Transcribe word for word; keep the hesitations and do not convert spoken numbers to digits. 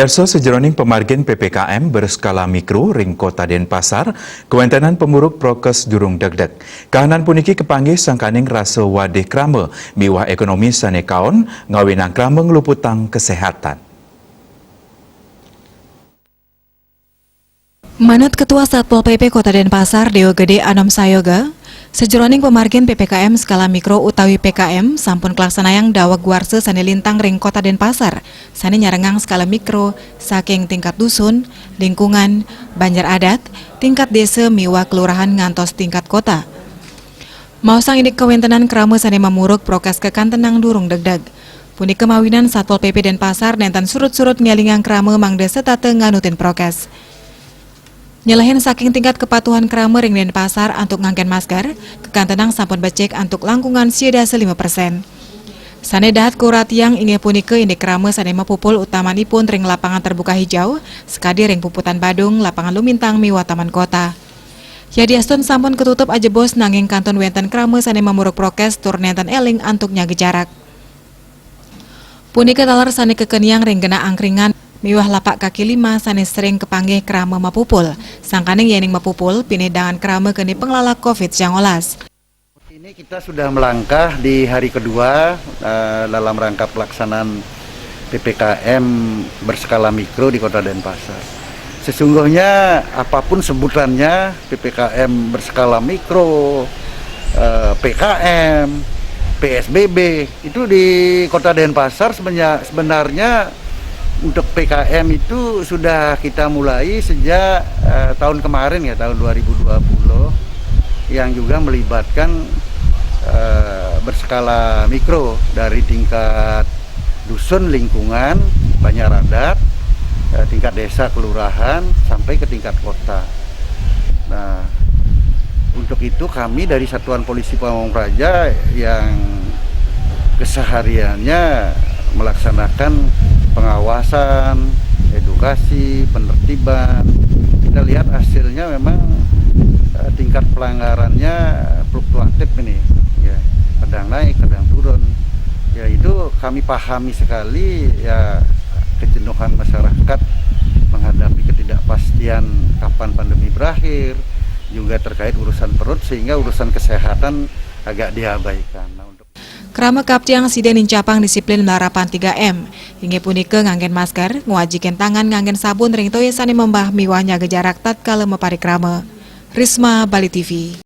Pirsa, sajeroning pamargin P P K M berskala mikro ring Kota Denpasar, kawéntenan pamurug prokes durung degdeg. Kahanan puniki kapanggih sangkaning rasa wadih krama miwah ékonomi sané kaon, ngawinang krama ngluputang kaséhatan. Manut Ketua Satpol P P Kota Denpasar, Déwa Gedé Anom Sayoga, sajeroning pamargin P P K M skala mikro utawi P K M sampun kalaksanayang daweg warsa sané lintang ring Kota Denpasar, sané nyarengang skala mikro saking tingkat dusun, lingkungan, banjar adat, tingkat désa miwah kelurahan ngantos tingkat kota. Maosang indik kawéntenan krama sané mamurug prokes kakantenang durung degdeg. Punika mawinan Satpol P P Denpasar nénten surut-surut ngélingang krama mangda setata nganutin prokes. Nyelehin saking tingkat kepatuhan krama ring Denpasar antuk nganggén masker, kakantenang sampun becik antuk langkungan sia dasa lima persen. Sané dahat kauratiang inggih punika indik krama sané mapupul utamanipun ring lapangan terbuka hijau, sakadi ring Puputan Badung, Lapangan Lumintang miwah Taman Kota. Yadiastun sampun katutup ajebos nanging kantun wénten krama sané mamurug prokes tur nénten éling antuk nyaga jarak. Punika taler sané kakeniang ring genah angkringan miwah lapak kaki lima sané sering kapanggih krama mapupul, sangkaning yéning mapupul pinih dangan krama keni panglala covid sangalas. Ini kita sudah melangkah di hari kedua, eh, dalam rangka pelaksanaan P P K M berskala mikro di Kota Denpasar. Sesungguhnya apapun sebutannya, P P K M berskala mikro, eh, P K M, P S B B, itu di Kota Denpasar sebenya-, sebenarnya untuk P K M itu sudah kita mulai sejak, eh, tahun kemarin ya, tahun dua ribu dua puluh, yang juga melibatkan, eh, berskala mikro dari tingkat dusun, lingkungan, banjar adat, eh, tingkat desa, kelurahan, sampai ke tingkat kota. Nah, untuk itu kami dari Satuan Polisi Pamung Praja yang kesehariannya melaksanakan pengawasan, edukasi, penertiban. Kita lihat hasilnya memang, eh, tingkat pelanggarannya fluktuatif ini, ya, kadang naik, kadang turun. Ya, itu kami pahami sekali, ya, kejenuhan masyarakat menghadapi ketidakpastian kapan pandemi berakhir, juga terkait urusan perut, sehingga urusan kesehatan agak diabaikan. Nah, untuk Krama kaptiang sida nincapang disiplin malarapan tiga M. Inggih punika nganggén masker, ngwajikin tangan nganggén sabun ring toya sané membah miwah nyaga jarak tatkala maparikrama. Risma, Bali T V.